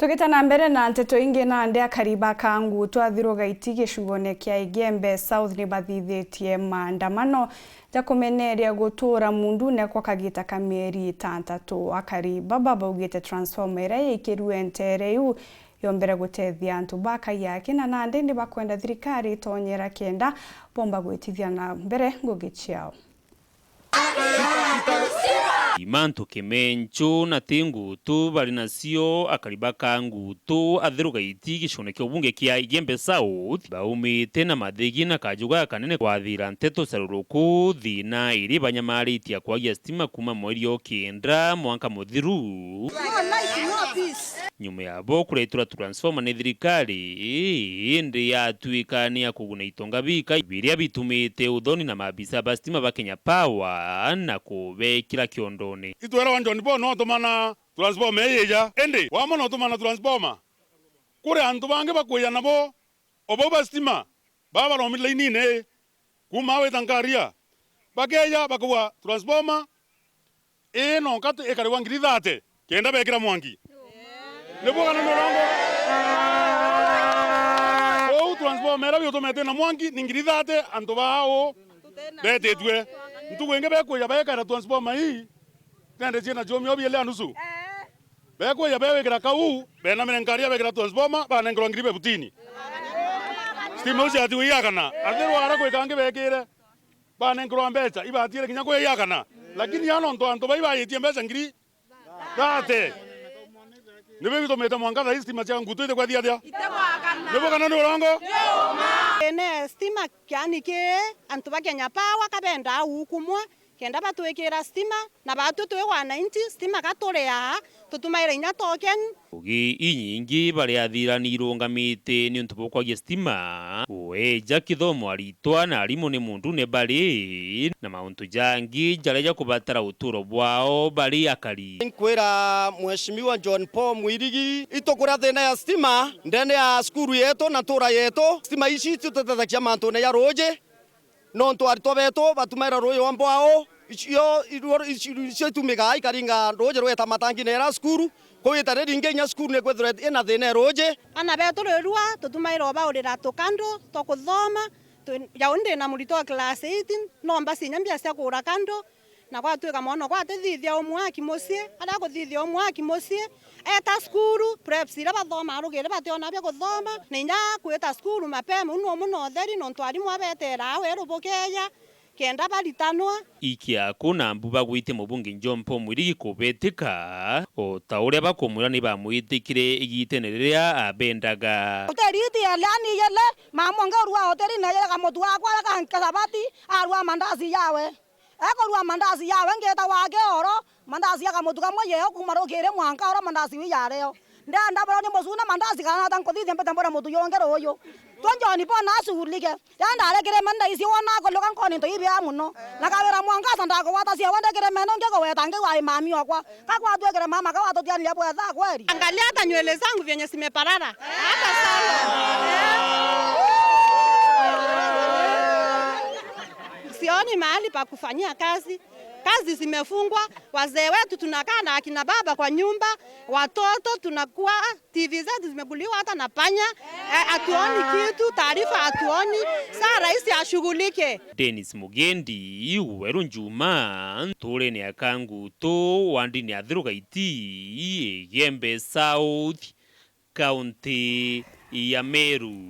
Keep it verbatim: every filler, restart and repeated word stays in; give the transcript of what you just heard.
Tugita na mbere na nteto ingi, nandi akari ba Kangutu Athiru Gaiti gicugone kia Igembe South nibathithitie maandamano ja kumeneria gutura mundune kwa kagita ka mieri itantatu. Akari baba baugite transformer iria yaikirue nteere iu yombere gutethia antu ba Kayaki, na nandi nibakwenda thirikari itonyera kenda bomba gwitithia na mbere ngugi ciao. Imantu Kimenchu na Tingutu bari nacio akari ba Kangutu Athiru Gaiti gicone kia ubunge kia Igembe South baumite na mathigi na kaju gakanene kwathira nteto cia ruruku, thina iri banyamaritie kwagia stima kuma mweri o kenda mwanka muthiru. Nyuma ya bo kuretirwa transformer ni thirikari, indi yatuika ni ya kuguna itonga bika biria bitumite uthoni na maabisa ba stima ba Kenya Power na kubekira kiondone. Itwera wa John Paul no tumana transformer ii ija, indi wamona utumana transformer, kuri antu bangi bakwija nabo o bau ba stima, baa baromire lainine ii, kuma wita Nkaria, bakeja bakauga transformer ii nonka tu-, ikarigwa ngiri thate kenda bekira mwanki. Nibu kana ni urongo? Uu transformer iria biutumete na mwanki ni ngiri thate, antu baa uu betitue. Ntuku ingi bekwija bekara transformer ii, nende ciina ciumio biili a nusu. Bekwija bewikira kau, benamire Nkaria bekira transformer, banenkerwa ngiri fifteen. Stima iu ciatiwe iakana. Athirwa ara kwika angi bekire, banenkerwa mbeca, ibatiire kinya kwija iakana. Lakini ya nontu antu bai bayitie mbeca ngiri thate, nibio bitumite mwanka thaa ii stima cia Kangutu itikwethia atia? Nibu kana ni urongo? Ene stima kiani ki antu ba Kenya Power kabendaa ukumwa, kenda batwikira stima, na batwi twi wananchi, stima ka turi aa, tutumaire inya token. Ngugi inyingi bari athirani irungamite niuntu bwa kwagia stima, weja kithomo aritwa na arimu ni mundune bari, na mauntu jangi jaria jakubatara uturo bwao bari akari. Nkwira Mheshimiwa John Paul Mwirigi, itukuria thina ya stima ndene ya cukuru yetu na ntura yetu. Stima ici itutethagia mantune ja ruuji. Nontu aritwa betu batumaira ruuji rwa mbwao, icio, icio itumikaa ikaringa ruuji rweta matangine era cukuru, kuu itare ringi inya cukuru nikwithirwa ina thina e ruuji. Ana betu rirua tutumaira ubaurira tukandu twa kuthoma, twi-, jau ndina murito wa class eight, no mbasi inya mbia cia kugura kandu, na gwatuika mwana okwa atithithia homework mucii, aria akuthithia homework mucii, eta cukuru, preps iria bathomaa rugiri bationa bia kuthoma, na inya kwita cukuru mapema, uu no muno utheri, nontu arimu abeteraa weru bukeeja, kenda baritanwa. Ikiaku na mbu bagwitie mubunge John Paul Mwirigi kubetika, o ta uria bakumwira ni bamwitikire igitene riria abendaga. Hoteli iti ya lani yele, mama onge urua hoteli na yele kamutu wakwa ka, ka sabati, arua mandazi yawe. Ekurua mandazi yawe ngita wake oro, mandazi ya kamutu kamwe yeo kuma rukiri mwanka oro mandazi wi yareo. Ndenda boro ni mucuna mandazi kana ata nkuthithia mbete mbura mutu yonge ruuyu. Twa John Paul na acugulike. Ria ndarekire mene ndaisi wona akuluka nkoni ntu ibia muno. Na kawira mwanka asa ndakugwata cia wende kire mene ungi kugweta ngi wa imami okwa. Kagwatwikire mama kawatutianiria bwetha kweri. Angalia hata nywele zangu vyenye zimeparara. Hata sana. Sioni mahali pa kufanyia kazi. Kazi zimefungwa, wazee wetu tunakaa na akina baba kwa nyumba, watoto tunakuwa, T V zetu zimebuliwa hata na panya. Eh, hatuoni kitu, taarifa hatuoni. Saa rais ashughulike. Dennis Mugendi, Weru Njuma, nturene ya Kangutu, wandini ya Thiru Gaiti, Igembe South, kaunti ya Meru.